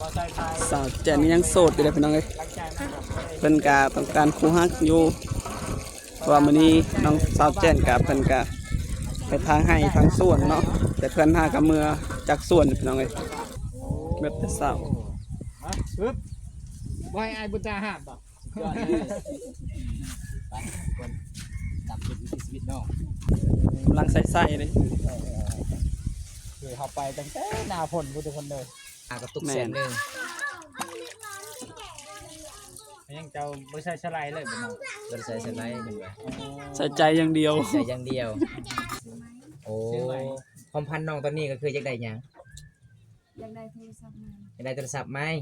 ສາວແຈນນີ້ຍັງໂສດຢູ່ເດ້ພີ່ນ້ອງເອີຍ. ເພິ່ນກະຕ້ອງການຄູ່ຮັກຢູ່ ເພາະວ່າມື້ນີ້ນ້ອງສາວແຈນກະ ເພິ່ນກະໄປທາງໄຮ່ທາງສວນເນາະ, ແຕ່ເພິ່ນຫາກະເມືອຈາກສວນພີ່ນ້ອງເອີຍ ເບິດແຕ່ເຊົ້າ. ມາ ປຶບ ບໍ່ໃຫ້ອ້າຍບຸນຕາຫ້າມບໍ່? ໄປທຸກຄົນ ຕາມຕິດວິຖີຊີວິດເນາະ ກຳລັງໃສ່ໆເດ້. ຄືເຮົາໄປຕັ້ງແຕ່ໜ້າຝົນພຸ້ນທຸກຄົນເດີ. ອ່າ ກະຕຸກແສນໜຶ່ງ. ແມ່ນ. ຍັງເຈົ້າບໍ່ໃສ່ສະໄລເລີຍບໍ່ເນາະ? ບໍ່ໄດ້ໃສ່ສະໄລເພິ່ນວ່າ ໃສ່ໃຈຢ່າງດຽວ ໃສ່ໃຈຢ່າງດຽວ. ໂອ້ ຄວາມຝັນນ້ອງຕອນນີ້ກະຄືຢາກໄດ້ຫຍັງ? ຢາກໄດ້ໂທລະສັບໃໝ່. ຢາກໄດ້ໂທລະສັບໃໝ່? ແມ່ນ.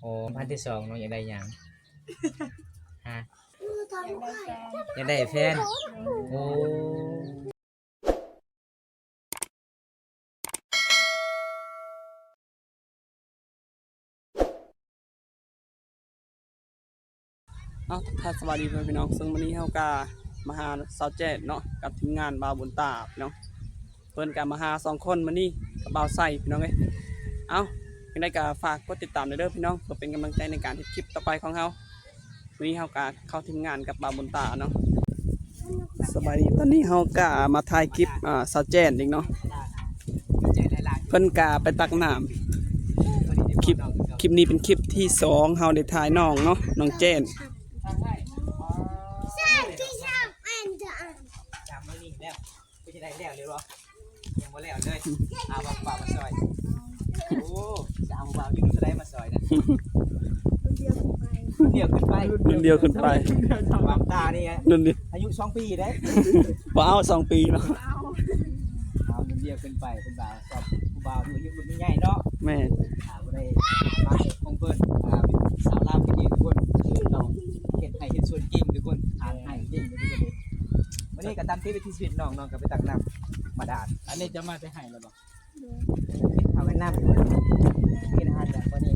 ໂອ້ ຄວາມຝັນທີສອງນ້ອງຢາກໄດ້ຫຍັງ? ຮະ? ຢາກໄດ້ແຟນ. ຢາກໄດ້ແຟນ. ໂອ້ ເອົາ ທັກທາຍສະບາຍດີພໍ່ແມ່ພີ່ນ້ອງ. ເຊິ່ງມື້ນີ້ເຮົາກະມາຫາສາວແຈນເນາະ ກັບທີມງານບ່າວບຸນຕາພີ່ນ້ອງ. ເພິ່ນກະມາຫາສອງຄົນມື້ນີ້ກັບບ່າວໄຊພີ່ນ້ອງເອີຍ. ເອົາ ຈັ່ງໃດກະຝາກກົດຕິດຕາມແດ່ເດີພີ່ນ້ອງ ເພື່ອເປັນກຳລັງໃຈໃນການເຮັດຄລິບຕໍ່ໄປຂອງເຮົາ. ມື້ນີ້ເຮົາກະເຂົ້າທີມງານກັບບ່າວບຸນຕາເນາະ. ສະບາຍດີ ຕອນນີ້ເຮົາກະມາຖ່າຍຄລິບ ອ່າ ສາວແຈນອີກເນາະ. ເພິ່ນກະໄປຕັກນ້ຳ. ຄລິບ ຄລິບນີ້ເປັນຄລິບທີສອງ ເຮົາໄດ້ຖ່າຍນ້ອງເນາະ ນ້ອງແຈນ. ເປັນຈັ່ງໃດ ແລ້ວເລີຍບໍ່? ຍັງບໍ່ແລ້ວເລີຍ. ເອົາບ່າວມາຊ່ອຍ. ໂອ້ ຊິເອົາບ່າວຢູ່ເທົ່າໃດມາຊ່ອຍນະ? ລຸ້ນດຽວຂຶ້ນໄປ ລຸ້ນດຽວຂຶ້ນໄປ ລຸ້ນດຽວຂຶ້ນໄປ. ບ່າວຕານີ້ລຸ້ນດຽວ ອາຍຸສອງປີເດ້. ບໍ່ເອົາ ສອງປີເນາະ. ເອົາລຸ້ນດຽວຂຶ້ນໄປ ເພິ່ນວ່າຊອບຜູ້ບ່າວທີ່ອາຍຸລຸ້ນໃຫຍ່ເນາະ. ແມ່ນ. ອ່າ ບໍ່ໄດ້ບ້ານຂອງເພິ່ນ ອ່າ ເປັນສາວລາວຜູ້ຍິງທຸກຄົນ ຕ້ອງເຮັດໄຮ່ເຮັດສວນເກັ່ງທຸກຄົນ ຫາໄຮ່ເກັ່ງທຸກຄົນ. ມື້ນີ້ກະຕາມຕິດວິຖີຊີວິດນ້ອງ ນ້ອງກະໄປຕັກນ້ຳບາດານ. ອັນນີ້ຈະມາແຕ່ໄຮ່ແລ້ວບໍ່? ເອົາໄປນ້ຳ ກິນອາຫານຫຍັງມື້ນີ້?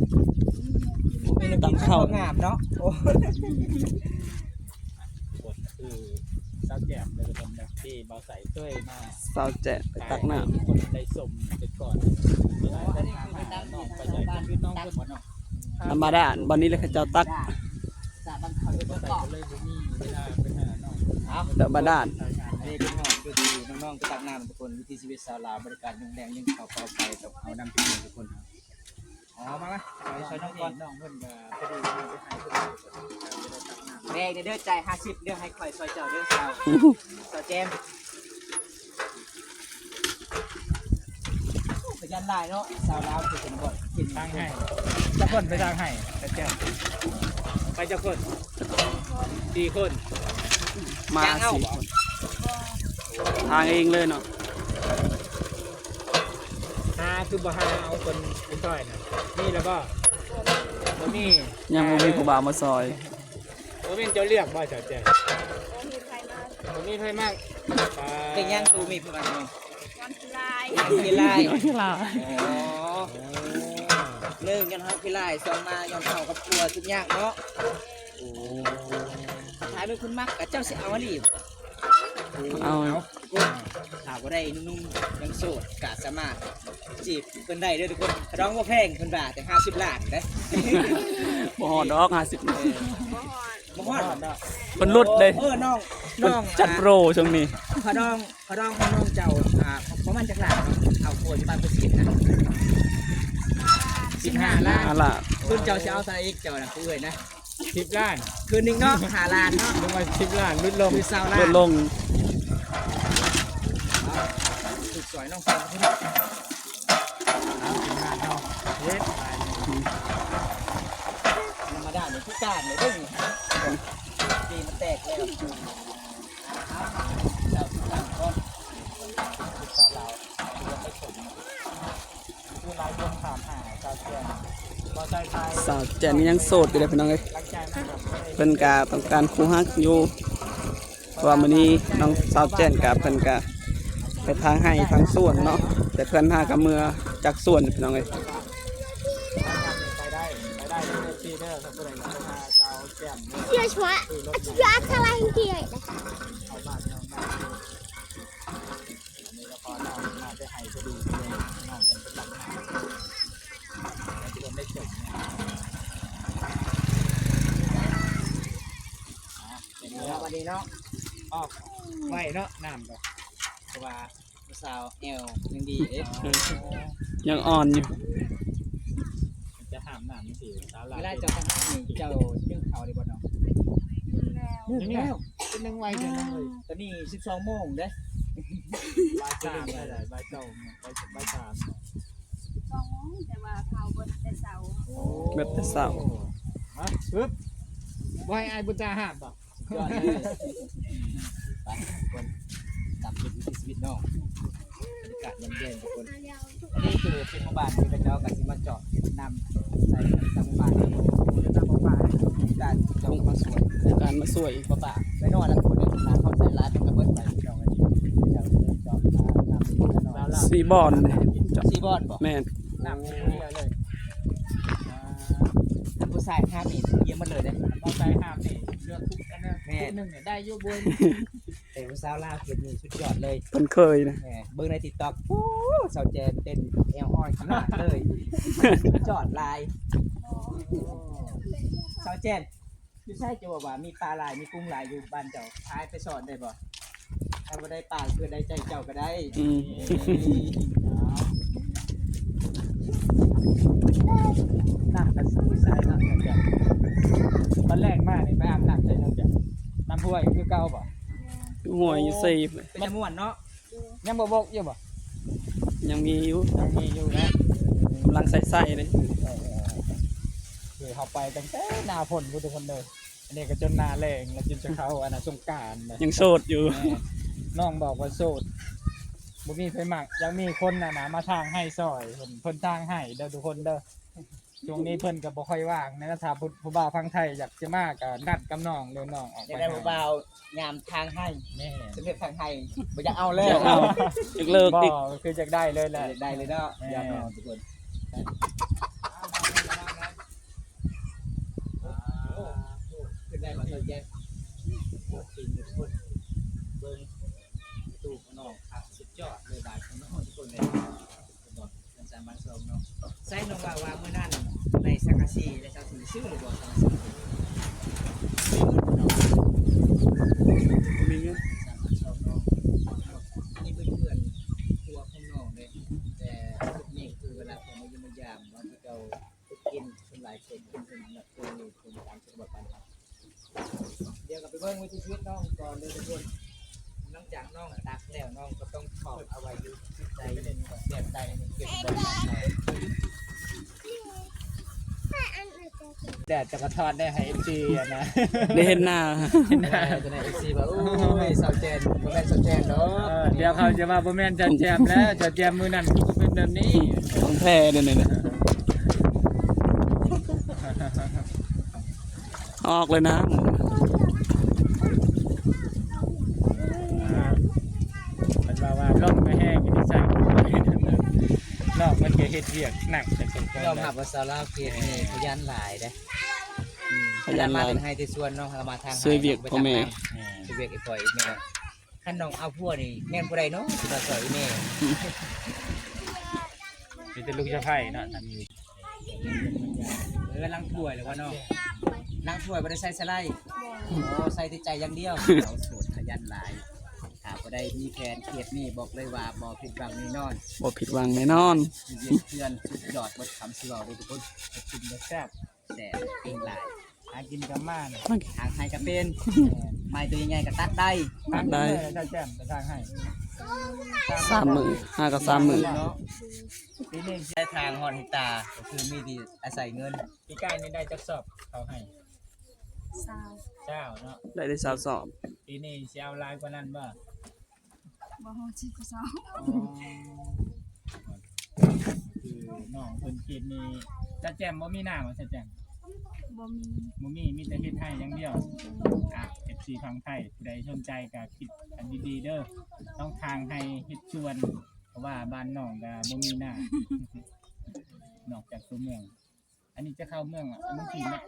ຕຳເຂົ້າ ງາມເນາະ. ໂອ້ ຄືສາວແຈນເດີ ທີ່ບ່າວໄຊເຄີຍມາ ສາວແຈນໄປຕັກນ້ຳ ຄົນໄດ້ຊົມເປັນກ່ອນ. ອັນນີ້ຄືໄປຕາມຕິດທາງບ້ານຕັກບໍ່ເນາະ? ທຳມະດາ ບ່ອນນີ້ແຫຼະເຂົາເຈົ້າຕັກ ສາບານເຂົ້າໄປເບິ່ງເກາະ ເລີຍບໍ່ມີເວລາໄປຫານ້ອງ. ເອົາ ແບບບາດານ ນີ້ພີ່ນ້ອງ ຄືນ້ອງໆໄປຕັກນ້ຳທຸກຄົນ. ວິຖີຊີວິດຊາວລາວ ບໍລິການຍຸງແດງ ຍິງເຂົ້າເປົ່າໄຟ ຕ້ອງເອົານ້ຳກິນທຸກຄົນ. ເອົາມາ ມາ ຊ່ອຍ ຊ່ອຍນ້ອງກ່ອນ. ນ້ອງເພິ່ນກະພໍດີໄປຫາເພິ່ນ ແບກເດີ ຈ່າຍຫ້າສິບເດີ ໃຫ້ຂ້ອຍຊ່ອຍເຈົ້າເດີ ສາວ ສາວແຈນ. ຂະຫຍັນຫຼາຍເນາະ ສາວລາວຄືເປັນບ່ອນກິນທາງໃຫ້. ຈັກຄົນໄປທາງໃຫ້? ໄປຈັກຄົນ? ສີ່ຄົນ ມາສີ່ຄົນ ທາງເອງເລີຍເນາະ. ຫາ ຄືບໍ່ຫາເອົາຄົນໄປຊ່ອຍນະ? ມີແລ້ວບໍ່? ບໍ່ມີ. ຍັງບໍ່ມີຜູ້ບ່າວມາຊ່ອຍ. ບໍ່ແມ່ນເຈົ້າເລືອກບໍ່ ສາວແຈນ? ບໍ່ມີໃຜມັກ ບໍ່ມີໃຜມັກ. ອ່າ ເປັນຫຍັງຄືມີຜູ້ມັກ? ຍ້ອນຂີ້ລ້າຍ ຍ້ອນຂີ້ລ້າຍ ຍ້ອນຂີ້ລ້າຍ. ອໍ ໜຶ່ງ ຍ້ອນເຮົາຂີ້ລ້າຍ ສອງ ມາຍ້ອນເຮົາກັບຜົວທຸກຍາກເນາະ. ໂອ້ ຖ້າເປັນຄົນມັກກະເຈົ້າຊິເອົາອີ່ຫຼີ? ເອົາ ເອົາ. ຖ້າບໍ່ໄດ້ໜຸ່ມໆຍັງໂສດກະສາມາດຈີບ ເພິ່ນໄດ້ເດີທຸກຄົນ. ຄ່າດອງບໍ່ແພງເພິ່ນວ່າ ແຕ່ຫ້າສິບລ້ານເດ້. ບໍ່ຮອດດອກຫ້າສິບ ເອີ ບໍ່ຮອດ ບໍ່ຮອດດອກ. ເພິ່ນຫຼຸດເດ້. ເອີ ນ້ອງ ນ້ອງ ຈັດໂປຣຊ່ວງນີ້. ຄ່າດອງ ຄ່າດອງຂອງນ້ອງເຈົ້າ ອ່າ ປະມານຈັກລ້ານ? ເອົາຜົວຢູ່ບ້ານເພິ່ນສິບນະ ສິບຫ້າລ້ານ. ຫ້າລ້ານ. ເພິ່ນເຈົ້າຊິເອົາເທົ່າໃດອີກ ເຈົ້ານະ ຜູ້ເອື້ອຍນະ? ສິບລ້ານ ຄືນໜຶ່ງເນາະ ຫ້າລ້ານເນາະ ຫຼືວ່າສິບລ້ານ ຫຼຸດລົງ ຫຼືຊາວລ້ານ ຫຼຸດລົງ. ຖືກຊ່ອຍນ້ອງເພິ່ນພຸ້ນ ເອົາ ທີມງານເຮົາເຮັດໄປ. ທຳມະດານີ້ຄືການເລີຍເດ້ນີ້ ຕີນແຕກແລ້ວ. ສາວແຈນນີ້ຍັງໂສດຢູ່ເດ້ພີ່ນ້ອງເອີຍ. ເພິ່ນກະຕ້ອງການຄູ່ຮັກຢູ່ ເພາະວ່າມື້ນີ້ນ້ອງສາວແຈນກະ ເພິ່ນກະໄປທາງໄຮ່ທາງສວນເນາະ ແຕ່ເພິ່ນຫາກະເມືອຈາກສວນພີ່ນ້ອງເອີຍ. ອັນນີ້ກະພໍນ້ອງມາແຕ່ໄຮ່ພໍດີ ນ້ອງເພິ່ນໄປຕັກນ້ຳ ແລ້ວຊິ ຄົນໄດ້ຊົມເນາະ. ອ່າ ເປັນແລ້ວບັດນີ້ເນາະ ອອກໄວເນາະ ນ້ຳກໍ ເພາະວ່າຜູ້ສາວແອວຍັງດີເດ້ ອໍ ຍັງອ່ອນຢູ່. ຈະຖາມນຳຈັ່ງຊີ້ ສາວລາວ ເວລາເຈົ້າໄປຫານີ້ ເຈົ້າໜຶ້ງເຂົ້າໄດ້ບໍ່ນ້ອງ? ໜຶ້ງແລ້ວ ໜຶ້ງແລ້ວ ເປັນໜຶ່ງໄວເດ້ນ້ອງເອີຍ. ຕອນນີ້ສິບສອງໂມງເດ້ ບ່າຍສາມ ບ່າຍສອງ ບ່າຍ ບ່າຍສາມ ສິບສອງໂມງ ແຕ່ວ່າເຂົ້າເບິດແຕ່ເຊົ້າ. ໂອ້ ເບິດແຕ່ເຊົ້າ. ມາ ປຶບ ບໍ່ໃຫ້ອ້າຍບຸນຕາຫ້າມບໍ່? ສຸດຍອດເລີຍ ໄປທຸກຄົນ ຕາມຕິດວິຖີຊີວິດເນາະ ບັນຍາກາດຍາມແລງທຸກຄົນ. ອັນນີ້ຄືເປັນໝູ່ບ້ານທີ່ເຂົາເຈົ້າກໍຊິມາຈອດນ້ຳໃສ່ທາງໝູ່ບ້ານ ການຈອດມາຊ່ວຍ ການມາຊ່ວຍ ປະປາໄວ້ໜ້ອຍລະຄົນ ຖ້າເຂົາໃສ່ຫຼາຍມັນກໍເບິດໄປ ພີ່ນ້ອງເອີຍ. ເຈົ້າເລີຍຈອດນ້ຳ ສີ່ບ່ອນ ສີ່ບ່ອນບໍ່? ແມ່ນ ນ້ຳນີ້ເລີຍ ອ່າ ຜູ້ຊາຍຫ້າມນີ້ ຢ້ຽມໝົດເລີຍເດ້ ຜູ້ຊາຍຫ້າມນີ້ ເລືອກທຸກອັນນະ ແມ່ນ ທຸກໜຶ່ງນີ້ໄດ້ຢູ່ບໍ່? ແຕ່ຜູ້ສາວລາວເຂດນີ້ສຸດຍອດເລີຍ ເພິ່ນເຄີຍນະ. ແມ່ນ ເບິ່ງໃນຕິກຕັອກ ໂອ້ ສາວແຈນເຕັ້ນແອວອ່ອນຂະໜາດເລີຍ ສຸດຍອດຫຼາຍ. ສາວແຈນ ຢູ່ໃສເຈົ້າວ່າມີປາຫຼາຍ ມີກຸ້ງຫຼາຍຢູ່ບ້ານເຈົ້າ ພາໄປສອນໄດ້ບໍ່? ຖ້າບໍ່ໄດ້ປາ ຄືໄດ້ໃຈເຈົ້າກໍໄດ້. ອືມ ນ້ຳກະໃສເນາະ ຕອນແລງມານີ້ໄປອາບນ້ຳໃສນ້ອງ? ນ້ຳຫ້ວຍຄືເກົ່າບໍ່? ຫ້ວຍຢູ່ໃສ ເປັນຕາມ່ວນເນາະ. ຍັງບໍ່ບົກຢູ່ບໍ່? ຍັງມີຢູ່ ຍັງມີຢູ່ນະ ກຳລັງໃສໆເດ້. ເອີ ຄືເຮົາໄປຕັ້ງແຕ່ໜ້າຝົນພຸ້ນທຸກຄົນເດີ ອັນນີ້ກໍຈົນໜ້າແລ້ງແລ້ວ ຈົນຈະເຂົ້າອັນນະສົງການແລ້ວ ຍັງໂສດຢູ່. ແມ່ນ ນ້ອງບອກວ່າໂສດ ບໍ່ມີໃຜມັກ ຢາກມີຄົນອັນນະມາຖາງໄຮ່ຊ່ອຍ ເພິ່ນ ເພິ່ນຖາງໄຮ່ເດີທຸກຄົນເດີ. ຊ່ວງນີ້ເພິ່ນກໍບໍ່ຄ່ອຍວ່າງນະ ຖ້າຜູ້ ຜູ້ບ່າວຝັ່ງໄທຢາກຈະມາກໍນັດກັບນ້ອງ ຫຼືນ້ອງອອກໄປ ຢາກໄດ້ຜູ້ບ່າວຍາມທາງໄຮ່. ແມ່ນ ສຳເລັດທາງໄຮ່ບໍ່ຢາກເອົາແລ້ວ ບໍ່ຢາກເອົາ ຍົກເລີກອີກ ບໍ່ ກໍຄືຢາກໄດ້ເລີຍແຫຼະ ຢາກໄດ້ເລີຍເນາະ. ແມ່ນ ຢາກເອົາທຸກຄົນ ຂຶ້ນໄດ້ບໍ່ ສາວແຈນ? ໂອ້ ເບິ່ງປະຕູຂອງນ້ອງຄັກ ສຸດຍອດເລີຍ ບາຍຂອງນ້ອງທຸກຄົນເລີຍ. ເປັນສາມບາດສອງເນາະ. ໃຊ່ ນ້ອງວ່າ ວ່າມື້ນັ້ນໃນສັງກະສີ ແລະ ເຈົ້າຊິໄດ້ຊື້ຫຼືບໍ່ສັງກະສີ? ບໍ່ມີເງິນ. ສາມບາດສອງເນາະ. ອັນນີ້ເປັນເຮືອນຄົວຂອງນ້ອງເດ້ ແຕ່ຈຸດນີ້ຄືເວລາເພິ່ນມາຢ້ຽມມາຢາມເນາະ ເຂົາເຈົ້າເຮັດກິນ ສ່ວນຫຼາຍເຮັດກິນເປັນແບບ ເປັນຕາມຊົນນະບົດບ້ານເຮົາ. ດຽວກໍໄປເບິ່ງວິຖີຊີວິດນ້ອງກ່ອນເດີທຸກຄົນ. ຫຼັງຈາກນ້ອງຕັກແລ້ວ ນ້ອງກໍຕ້ອງຖອກເອົາໄວ້ຢູ່ໃນແບບໃດ ເກັບໄວ້. ແດດຈະກະທ້ອນໄດ້ໃຫ້ເອັຟຊີຫັ້ນນະ ໄດ້ເຫັນໜ້າ ເອີ ຈະໄດ້ເອັຟຊີວ່າ ໂອ້ຍ ສາວແຈນ ບໍ່ແມ່ນສາວແຈນດອກ. ເອີ ດຽວເຂົາຈະວ່າບໍ່ແມ່ນສາວແຈນແລ້ວ ສາວແຈນມື້ນັ້ນຄືບໍ່ເປັນແບບນີ້ ຂອງແທ້ເດ້ນີ້ນະ. ອອກເລີຍນະ ເພິ່ນວ່າ ວ່າລົມກໍແຮງຢູ່ໃສ ນ້ອງເພິ່ນກໍເຮັດວຽກໜັກ ຍອມຮັບວ່າສາວລາວເຂດນີ້ຂະຫຍັນຫຼາຍເດ້. ອືມ ຂະຫຍັນຫຼາຍ ແຕ່ມາແຕ່ໄຮ່ແຕ່ສວນເນາະ ເຮົາມາທາງ ຊ່ວຍວຽກພໍ່ແມ່ ຊ່ວຍວຽກອີ່ພໍ່ອີ່ແມ່. ຄັນນ້ອງເອົາຜົວນີ້ແມ່ນຜູ້ໃດເນາະ ຊິມາຊ່ອຍອີ່ແມ່? ມີແຕ່ລູກສະໃພ້ເນາະ ເອີ ລ້າງຖ້ວຍແລ້ວບໍ່ນ້ອງ? ລ້າງຖ້ວຍບໍ່ໄດ້ໃຊ້ສະໄລ? ບໍ່ ໃຊ້ແຕ່ໃຈຢ່າງດຽວ. ສາວໂສດຂະຫຍັນຫຼາຍ ຖ້າບໍ່ໄດ້ມີແຟນເຂດນີ້ ບອກເລີຍວ່າບໍ່ຜິດຫວັງແນ່ນອນ ບໍ່ຜິດຫວັງແນ່ນອນ. ເຮັດວຽກເຮືອນສຸດຍອດ ໝົດຄຳຊິເວົ້າເດ້ທຸກຄົນ. ເຮັດກິນກໍແຊບ ແຊບ ກິນຫຼາຍ ຫາກິນກໍໝານ ຫາໄຮ່ກໍເປັນ ໄມ້ຕົວໃຫຍ່ໆກໍຕັດໄດ້ ຕັດໄດ້. ເຈົ້າແຈ່ມໄປທາງໄຮ່ ສາມມື້ ຫາກໍສາມມື້ເນາະ. ປີນີ້ໄດ້ທາງຮອດເຮັກຕາ ກໍຄືມີທີ່ອາໄສເງິນ. ປີກາຍນີ້ໄດ້ຈັກສອບເຂົ້າໄຮ່? ຊາວ ຊາວເນາະ ໄດ້ ໄດ້ຊາວສອບ. ປີນີ້ຊິເອົາຫຼາຍກວ່ານັ້ນບໍ່? ບໍ່ຮອດສິບສອງ. ອໍ ຄືນ້ອງເພິ່ນເຂດນີ້ ສາວແຈ່ມບໍ່ມີນາບໍ່ ສາວແຈ່ມ? ບໍ່ມີ ບໍ່ມີ ມີແຕ່ເຮັດໄຮ່ຢ່າງດຽວ. ອ່ະ ເອັຟຊີຝັ່ງໄທ ຜູ້ໃດສົນໃຈກໍຄິດກັນດີໆເດີ ຕ້ອງຖາງໄຮ່ເຮັດສວນ ເພາະວ່າບ້ານນ້ອງກໍບໍ່ມີນາ ນອກຈາກຕົວເມືອງ. ອັນນີ້ຈະເຂົ້າເມືອງ ອັນ ເມືອງພີນເນາະ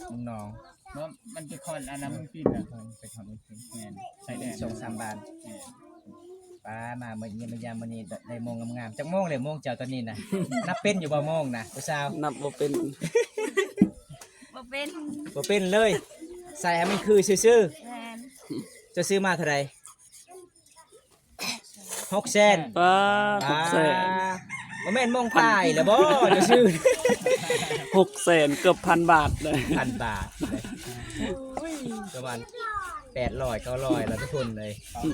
ເມືອງໜອງ. ບໍ່ ມັນຈະຄອນອັນນັ້ນ ເມືອງພີນນະ ເອີ ໄປເຂົ້າເມືອງພີນ ແມ່ນ ຊາຍແດນ ສອງສາມບ້ານ. ແມ່ນ ປ້າ ມາເບິ່ງຢ້ຽມມາຢາມມື້ນີ້ ໄດ້ໂມງງາມໆ. ຈັກໂມງແລ້ວໂມງເຈົ້າຕອນນີ້ນະ? ນັບເປັນຢູ່ບໍ່ໂມງນະ ຜູ້ສາວ? ນັບບໍ່ເປັນ. ບໍ່ເປັນ. ບໍ່ເປັນເລີຍ. ໃສ່ໃຫ້ມັນຄືຊື່ໆ. ແມ່ນ. ເຈົ້າຊື້ມາເທົ່າໃດ? ຫົກແສນ. ປ້າ ຫົກແສນ. ບໍ່ແມ່ນໂມງປາຍແລ້ວບໍ່ເຈົ້າຊື້? ຫົກແສນ ເກືອບພັນບາດເລີຍ. ພັນບາດເລີຍ. ປະມານແປດຮ້ອຍ ເກົ້າຮ້ອຍລະທຸກຄົນເລີຍ. ອືມ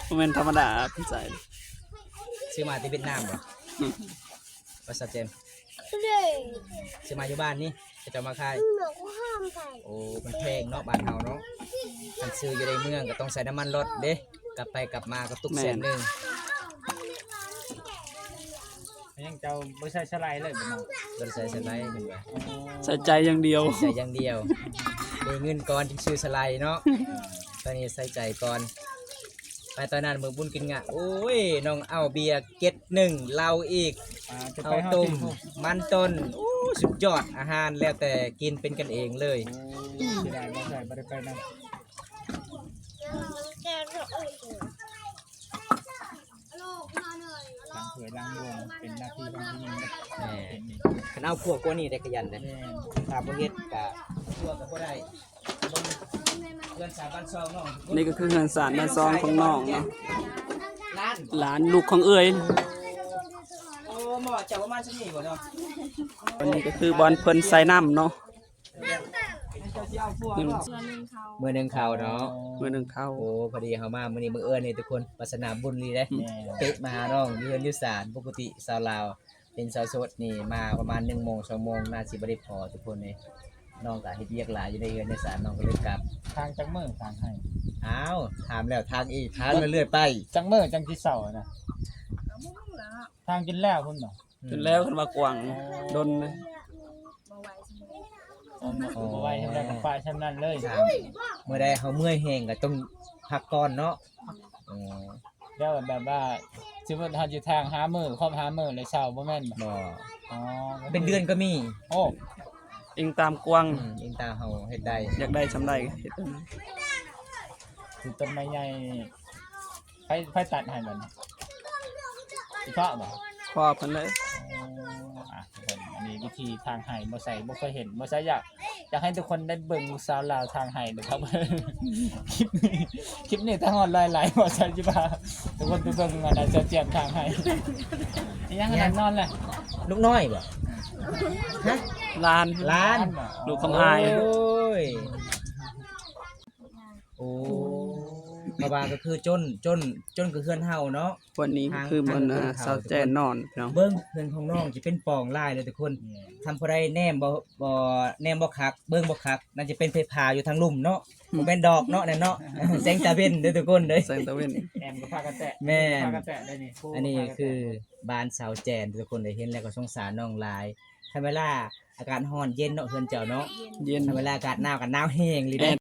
ບໍ່ແມ່ນທຳມະດາ ໃສ່ ຊື້ມາແຕ່ຫວຽດນາມບໍ່? ອືມ ວ່າຊະເຈມ ຊື້ມາຢູ່ບ້ານນີ້ ເຂົາເຈົ້າມາຂາຍ. ໂອ້ ມັນແພງເນາະ ບ້ານເຮົາເນາະ. ຄັນຊື້ຢູ່ໃນເມືອງກໍຕ້ອງໃຊ້ນ້ຳມັນລົດເດ້ ກັບໄປກັບມາກໍຕົກແສນໜຶ່ງ. ແມ່ນ. ຍັງເຈົ້າບໍ່ໃສ່ສະໄລເລີຍບໍ່ນ້ອງ? ບໍ່ໄດ້ໃສ່ສະໄລເພິ່ນວ່າ. ອໍ ໃສ່ໃຈຢ່າງດຽວ. ໃສ່ໃຈຢ່າງດຽວ. ມີເງິນກ່ອນຈຶ່ງຊື້ສະໄລເນາະ. ຕອນນີ້ໃສ່ໃຈກ່ອນ. ໄປຕອນນັ້ນມື້ບຸນກິນງະ ໂອ້ຍ ນ້ອງເອົາເບຍເກັດໜຶ່ງ ເຫຼົ້າອີກ ອ່າ ເອົາຕົ້ມ ມັນຕົ້ນ ໂອ້ ສຸດຍອດ ອາຫານແລ້ວແຕ່ກິນ ເປັນກັນເອງເລີຍ. ໂອ້ ເສຍດາຍບໍ່ໃສ່ ບໍ່ໄດ້ໄປນຳ. ລ້າງຖ້ວຍລ້າງບ່ວງ ເປັນໜ້າທີ່ຂອງຜູ້ຍິງເນາະ. ແມ່ນ. ຄັນເອົາພວກກວ່ານີ້ໄດ້ຂະຫຍັນເດ້. ແມ່ນ. ຖ້າບໍ່ເຮັດກະ ພວກກໍບໍ່ໄດ້. ເຮືອນຊານບ້ານຊ່ອງນ້ອງ. ນີ້ກໍຄືເຮືອນຊານບ້ານຊ່ອງຂອງນ້ອງເນາະ. ຫຼານ ຫຼານລູກຂອງເອື້ອຍ. ໂອ້ ໝໍ້ເຈົ້າປະມານສ່ຳນີ້ບໍ່ເນາະ? ອັນນີ້ກໍຄືບ່ອນເພິ່ນໃສ່ນ້ຳເນາະ. ເມືອໜຶ້ງເຂົ້າ ເມືອໜຶ້ງເຂົ້າເນາະ. ເມືອໜຶ້ງເຂົ້າ. ໂອ້ ພໍດີເຮົາມາມື້ນີ້ບັງເອີນນີ້ທຸກຄົນ ວາສະໜາບຸນອີ່ຫຼີເດ້. ແມ່ນ. ເຕະມາຫານ້ອງຢູ່ເຮືອນຢູ່ຊານ. ປົກກະຕິສາວລາວ ເປັນສາວໂສດນີ້ມາປະມານໜຶ່ງໂມງ ສອງໂມງ ໜ້າຊິບໍ່ໄດ້ພໍທຸກຄົນເດ້. ນ້ອງກໍເຮັດວຽກຫຼາຍຢູ່ໃນເຮືອນໃນຊານ ນ້ອງກໍເລີຍກັບ. ທາງຈັກມື້ທາງໃຫ້? ອ້າວ ຖາມແລ້ວຖາມອີກ ຖາມເລື້ອຍໄປ. ຈັກມື້ຈັ່ງຊິເຊົານະ? ທາງຈົນແລ້ວພຸ້ນບໍ່? ຈົນແລ້ວ ຄັນວ່າກວ້າງ ດົນນະ. ບໍ່ໄຫວສ່ຳໃດ. ອໍ ບໍ່ໄຫວສ່ຳໃດກໍປະສ່ຳນັ້ນເລີຍ. ມື້ໃດເຮົາເມື່ອຍແຮງກໍຕ້ອງພັກກ່ອນເນາະ. ອໍ ແລ້ວແບບວ່າ ສົມມຸດເຮົາຢູ່ທາງຫ້າມື້ ຄອບຫ້າມື້ແລ້ວເຊົາ ບໍ່ແມ່ນບໍ່? ບໍ່. ອໍ ເປັນເດືອນກໍມີ. ໂອ້ ອີງຕາມກວ້າງ. ອືມ ອີງຕາມເຮົາເຮັດໄດ້ ຢາກໄດ້ສ່ຳໃດເຮັດ. ຄືຕົ້ນໄມ້ໃຫຍ່ ໃຜ ໃຜຕັດໃຫ້ບັດນີ້? ອີພໍ່ບໍ່? ພໍ່ເພິ່ນເລີຍ. ອໍ ອ່ະ ທຸກຄົນ ອັນນີ້ວິທີຖາງໄຮ່ ບໍ່ໃສ່ ບໍ່ເຄີຍເຫັນ ບໍ່ໃສ່ ຢາກ ຢາກໃຫ້ທຸກຄົນໄດ້ເບິ່ງສາວລາວຖາງໄຮ່ເດີຄັບ. ຄລິບນີ້ ຄລິບນີ້ຖ້າຮອດຮ້ອຍໄລ ບໍ່ໃສ່ຊິພາທຸກຄົນໄປເບິ່ງອັນນັ້ນ ສາວແຈ່ມຖາງໄຮ່. ອີຫຍັງອັນນັ້ນ ນອນແຫຼະ? ລູກນ້ອຍບໍ່? ຮະ? ຫຼານ ຫຼານ ລູກຂອງອ້າຍ. ໂອ້ຍ ໂອ້ ເພາະວ່າກໍຄືຈົນ ຈົນ ຈົນຄືເຮືອນເຮົາເນາະ. ວັນນີ້ຄືມັນ ອ່າ ສາວແຈ່ມນອນພີ່ນ້ອງ. ເບິ່ງເຮືອນຂອງນ້ອງຈະເປັນປ່ອງຫຼາຍເລີຍທຸກຄົນ. ຄັນຜູ້ໃດແນມບໍ່ ບໍ່ ແນມບໍ່ຄັກ ເບິ່ງບໍ່ຄັກ ໜ້າຈະເປັນໄຟຟ້າຢູ່ທາງລຸ່ມເນາະ. ບໍ່ແມ່ນດອກເນາະ ນັ້ນເນາະ. ແສງຕາເວັນເດີທຸກຄົນເດີ ແສງຕາເວັນ. ແອມກໍພາກັນແຕະ ແມ່ນ ພາກັນແຕະໄດ້ນີ້. ອັນນີ້ຄືບ້ານສາວແຈ່ມ ທຸກຄົນໄດ້ເຫັນແລ້ວກໍສົງສານນ້ອງຫຼາຍ. ຄັນເວລາອາກາດຮ້ອນເຢັນເນາະ ເຮືອນເຈົ້າເນາະ. ເຢັນ. ຄັນເວລາອາກາດໜາວກໍໜາວແຮງອີ່ຫຼີເດ້.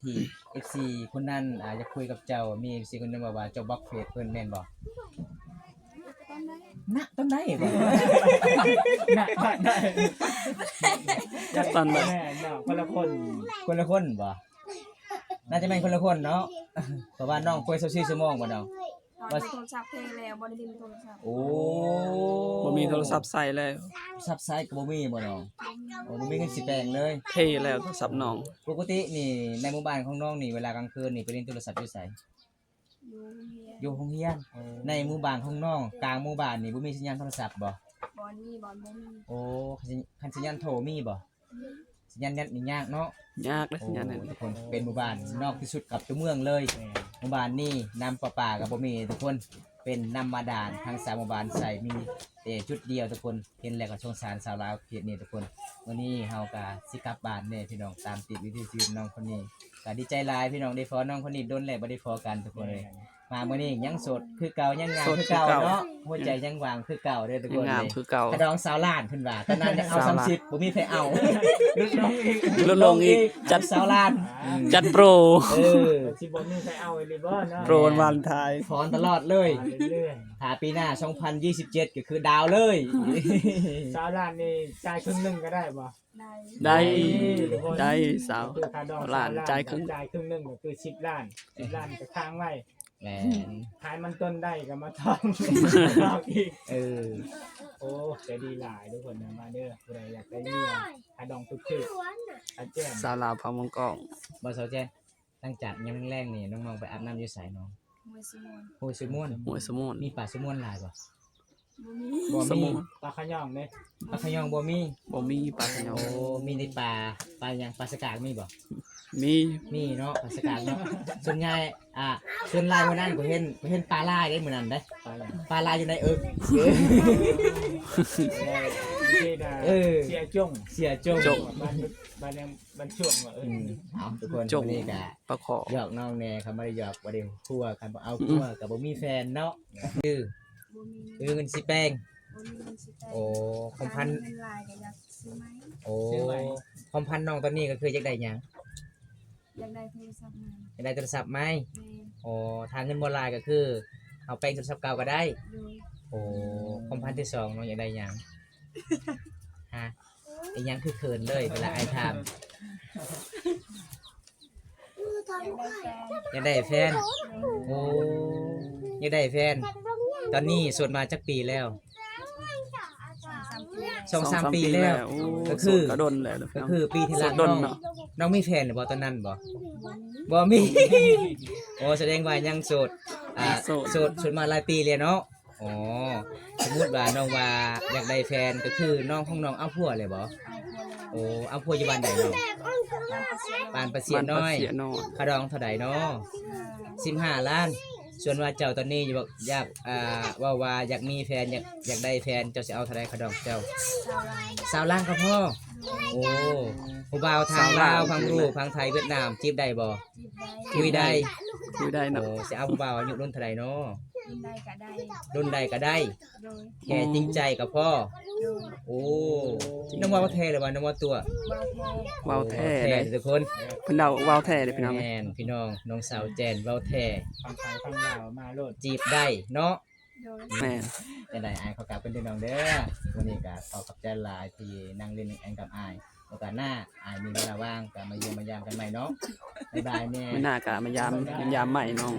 ເອັຟຊີຄົນນັ້ນ ອ່າ ຢາກຄຸຍກັບເຈົ້າ ມີເອັຟຊີຄົນໜຶ່ງບອກວ່າເຈົ້າບລັອກເຟສເພິ່ນແມ່ນບໍ່? ນະ ຕອນໃດບໍ່? ນະ ຕອນໃດ? ຈັກຕອນໃດ? ແມ່ນເນາະ ຄົນລະຄົນ ຄົນລະຄົນບໍ່? ໜ້າຈະແມ່ນຄົນລະຄົນເນາະ. ເພາະວ່ານ້ອງປ່ວຍຊາວສີ່ຊົ່ວໂມງບໍ່ນ້ອງ? ໂທລະສັບເພແລ້ວ ບໍ່ໄດ້ຫຼິ້ນໂທລະສັບ. ໂອ້ ບໍ່ມີໂທລະສັບໃຊ້ແລ້ວ. ໂທລະສັບໃຊ້ກໍບໍ່ມີບໍ່ນ້ອງ? ບໍ່ມີ. ໂອ້ ບໍ່ມີເງິນຊິແປງເລີຍ. ເພແລ້ວໂທລະສັບນ້ອງ. ປົກກະຕິນີ້ໃນໝູ່ບ້ານຂອງນ້ອງນີ້ ເວລາກາງຄືນນີ້ໄປຫຼິ້ນໂທລະສັບຢູ່ໃສ? ຢູ່ໂຮງຮຽນ. ຢູ່ໂຮງຮຽນ. ເອີ ໃນໝູ່ບ້ານຂອງນ້ອງ ກາງໝູ່ບ້ານນີ້ບໍ່ມີສັນຍານໂທລະສັບບໍ່? ບໍ່ມີ ບໍ່ ບໍ່ມີ. ໂອ້ ຄັນ ຄັນສັນຍານໂທມີບໍ່? ສັນຍານແນັດນີ້ຍາກເນາະ. ຍາກເດ້ ໂອ້ ສັນຍານແນັດ. ທຸກຄົນ ເປັນໝູ່ບ້ານນອກທີ່ສຸດກັບຕົວເມືອງເລີຍ. ແມ່ນ. ໝູ່ບ້ານນີ້ນ້ຳປະປາກໍບໍ່ມີທຸກຄົນ ເປັນນ້ຳບາດານ. ທັງສາມໝູ່ບ້ານໃຊ້ມີແຕ່ຈຸດດຽວທຸກຄົນ. ເຫັນແລ້ວກໍສົງສານຊາວລາວເຂດນີ້ທຸກຄົນ. ມື້ນີ້ເຮົາກໍຊິກັບບ້ານແດ່ພີ່ນ້ອງ ຕາມຕິດວິຖີຊີວິດນ້ອງຄົນນີ້. ກໍດີໃຈຫຼາຍພີ່ນ້ອງ ໄດ້ພໍ້ນ້ອງຄົນນີ້ ດົນແລ້ວບໍ່ໄດ້ພໍ້ກັນທຸກຄົນເອີຍ. ແມ່ນ. ມາມື້ນີ້ຍັງໂສດຄືເກົ່າ ຍັງງາມຄືເກົ່າເນາະ. ໂສດຄືເກົ່າ. ຫົວໃຈຍັງຫວ່າງຄືເກົ່າເດີທຸກຄົນ. ຍັງງາມຄືເກົ່າ. ຂະດອງຊາວລ້ານເພິ່ນວ່າ ຕອນນັ້ນເອົາສາມສິບ ບໍ່ມີໃຜເອົາ. ຫຼຸດລົງອີກ ຫຼຸດລົງອີກ. ຈັດ ຊາວລ້ານ. ອືມ ຈັດໂປຣ. ເອີ ຊິບໍ່ມີໃຜເອົາອີ່ຫຼີບໍ່ເນາະ? ໂປຣວາເລນທາຍ ຖອນຕະຫຼອດເລີຍ. ຖອນເລື້ອຍໆ. ຖ້າປີໜ້າ ສອງພັນຊາວເຈັດ ກໍຄືດາວເລີຍ. ຊາວລ້ານນີ້ຈ່າຍເຄິ່ງໜຶ່ງກໍໄດ້ບໍ່? ໄດ້ ໄດ້ ໄດ້ສາວ ຄືຄ່າດອງ ລ້ານ ຊາວລ້ານ ຈ່າຍເຄິ່ງ ຈ່າຍເຄິ່ງໜຶ່ງກໍຄືສິບລ້ານ ສິບລ້ານກໍຄ້າງໄວ້. ແມ່ນ ຂາຍມັນຕົ້ນໄດ້ກໍມາທອງ ທອງອີກ ເອີ ໂອ້ ໃຈດີຫຼາຍທຸກຄົນນະ ມາເດີ ຜູ້ໃດຢາກໄດ້ເມຍຂາດອງຕຶກໆ ອາແຈນ ສາວລາວເຜົ່າມັງກອງ ບໍ່ ສາວແຈນ ຫຼັງຈາກຍາມແລງໆນີ້ ນ້ອງໆໄປອາບນ້ຳຢູ່ໃສນ້ອງ? ຫ້ວຍສະໝວນ ຫ້ວຍສະໝວນ ຫ້ວຍສະໝວນ ມີປາສະໝວນຫຼາຍບໍ່? ບໍ່ມີ ບໍ່ ສະໝວນ ປາຂະຫຍອງເດ້ ປາຂະຫຍອງບໍ່ມີ ບໍ່ມີປາຂະຫຍອງ ໂອ້ ມີແຕ່ປາ ປາຫຍັງ ປາສະກາງມີບໍ່? ມີ ມີເນາະ ປາສະກາງເນາະ ສ່ວນໃຫຍ່ ອ່າ ສ່ວນຫຼາຍມື້ນັ້ນຂ້ອຍເຫັນ ຂ້ອຍເຫັນປາຫຼາຍເດ້ມື້ນັ້ນເດ້ ປາຫຍັງ? ປາຫຼາຍຢູ່ໃນເອິກ ເອີ ເສຍຈົງ ເສຍຈົງ ບ້ານ ບ້ານຫຍັງ? ມັນຊ່ວງວ່າ ເອີ ອືມ ເອົາ ທຸກຄົນ ຊ່ວງ ມື້ນີ້ກະປາຂໍ ຢອກນ້ອງແດ່ ຄຳວ່າໄດ້ຢອກ ບໍ່ໄດ້ຄົວ ຄັນບໍ່ເອົາຄົວ ອືມ ກໍບໍ່ມີແຟນເນາະ ຄື ບໍ່ມີ ຄືເງິນຊິແປງ ບໍ່ມີເງິນຊິແປງ ໂອ້ ຄວາມຝັນ ຖ້າມີເງິນຫຼາຍກໍຢາກຊື້ໃໝ່ ໂອ້ ຊື້ໃໝ່ ຄວາມຝັນນ້ອງຕອນນີ້ກໍຄືຢາກໄດ້ຫຍັງ? ຢາກໄດ້ໂທລະສັບໃໝ່ ຢາກໄດ້ໂທລະສັບໃໝ່ ແມ່ນ ໂອ້ ຖ້າເງິນບໍ່ຫຼາຍກໍຄືເຮົາແປງໂທລະສັບເກົ່າກໍໄດ້ ໂດຍ ໂອ້ ຄວາມຝັນທີສອງນ້ອງຢາກໄດ້ຫຍັງ? ຮະ? ອີຫຍັງຄືເຂີນເລີຍເວລາອ້າຍຖາມ? ຢາກໄດ້ແຟນ ໂອ້ ຢາກໄດ້ແຟນ ຕອນນີ້ໂສດມາຈັກປີແລ້ວ? ສອງສາມປີແລ້ວ ສອງສາມປີແລ້ວ ໂອ້ ກໍຄື ໂສດກໍດົນແລ້ວ ກໍຄືປີທີ່ແລ້ວ ໂສດດົນເນາະ ນ້ອງ ນ້ອງມີແຟນແລ້ວບໍ່ຕອນນັ້ນບໍ່? ບໍ່ມີ ໂອ້ ສະແດງວ່າຍັງໂສດ ອ່າ ໂສດ ໂສດ ໂສດມາຫຼາຍປີແລ້ວເນາະ ອໍ ສົມມຸດວ່ານ້ອງວ່າຢາກໄດ້ແຟນ ກໍຄືນ້ອງຂອງນ້ອງເອົາຜົວແລ້ວບໍ່? ເອົາຜົວແລ້ວ ໂອ້ ເອົາຜົວຢູ່ບ້ານໃດນ້ອງ? ບ້ານປາຊຽນ ບ້ານປາຊຽນນ້ອຍ ບ້ານປາຊຽນນ້ອຍ ຄ່າດອງເທົ່າໃດເນາະ? ສິບຫ້າ ສິບຫ້າລ້ານ ສ່ວນວ່າເຈົ້າຕອນນີ້ຢາກ ຢາກ ອ່າ ເວົ້າວ່າຢາກມີແຟນ ຢາກ ຢາກໄດ້ແຟນ ເຈົ້າຊິເອົາເທົ່າໃດຄ່າດອງເຈົ້າ? ຊາວລ້ານ ຊາວລ້ານກໍພໍ ໂອ້ ຜູ້ບ່າວທາງລາວ ທາງລູກ ທາງໄທ ຫວຽດນາມ ຈີບໄດ້ບໍ່? ຈີບໄດ້ ຄຸຍໄດ້ ຄຸຍໄດ້ເນາະ ໂອ້ ຊິເອົາຜູ້ບ່າວອາຍຸລຸ້ນເທົ່າໃດເນາະ? ລຸ້ນໃດກໍໄດ້ ລຸ້ນໃດກໍໄດ້ ໂດຍ ແຄ່ຈິງໃຈກໍພໍ ໂດຍ ໂອ້ ນ້ອງເວົ້າແທ້ຫຼືວ່ານ້ອງເວົ້າຕົວະ? ເວົ້າແທ້ ເວົ້າແທ້ ເວົ້າແທ້ເດ້ ທຸກຄົນ ເພິ່ນເວົ້າ ເວົ້າແທ້ເດ້ພີ່ນ້ອງ ແມ່ນ ພີ່ນ້ອງ ນ້ອງສາວແຈນເວົ້າແທ້ ຝັ່ງໄທຝັ່ງລາວມາໂລດ ຈີບໄດ້ເນາະ ໂດຍ ແມ່ນ ຈັ່ງໃດອ້າຍຂໍກັບເພິ່ນເດີນ້ອງເດີ ມື້ນີ້ກໍຂໍຂອບໃຈຫຼາຍທີ່ນັ່ງຫຼິ້ນນັ່ງແອ່ນກັບອ້າຍ ໂອກາດໜ້າອ້າຍມີເວລາວ່າງກໍມາຢ້ຽມມາຢາມກັນໃໝ່ເນາະ ບາຍບາຍແມ່ ມື້ໜ້າກໍມາຢາມ ຢ້ຽມຢາມໃໝ່ນ້ອງ.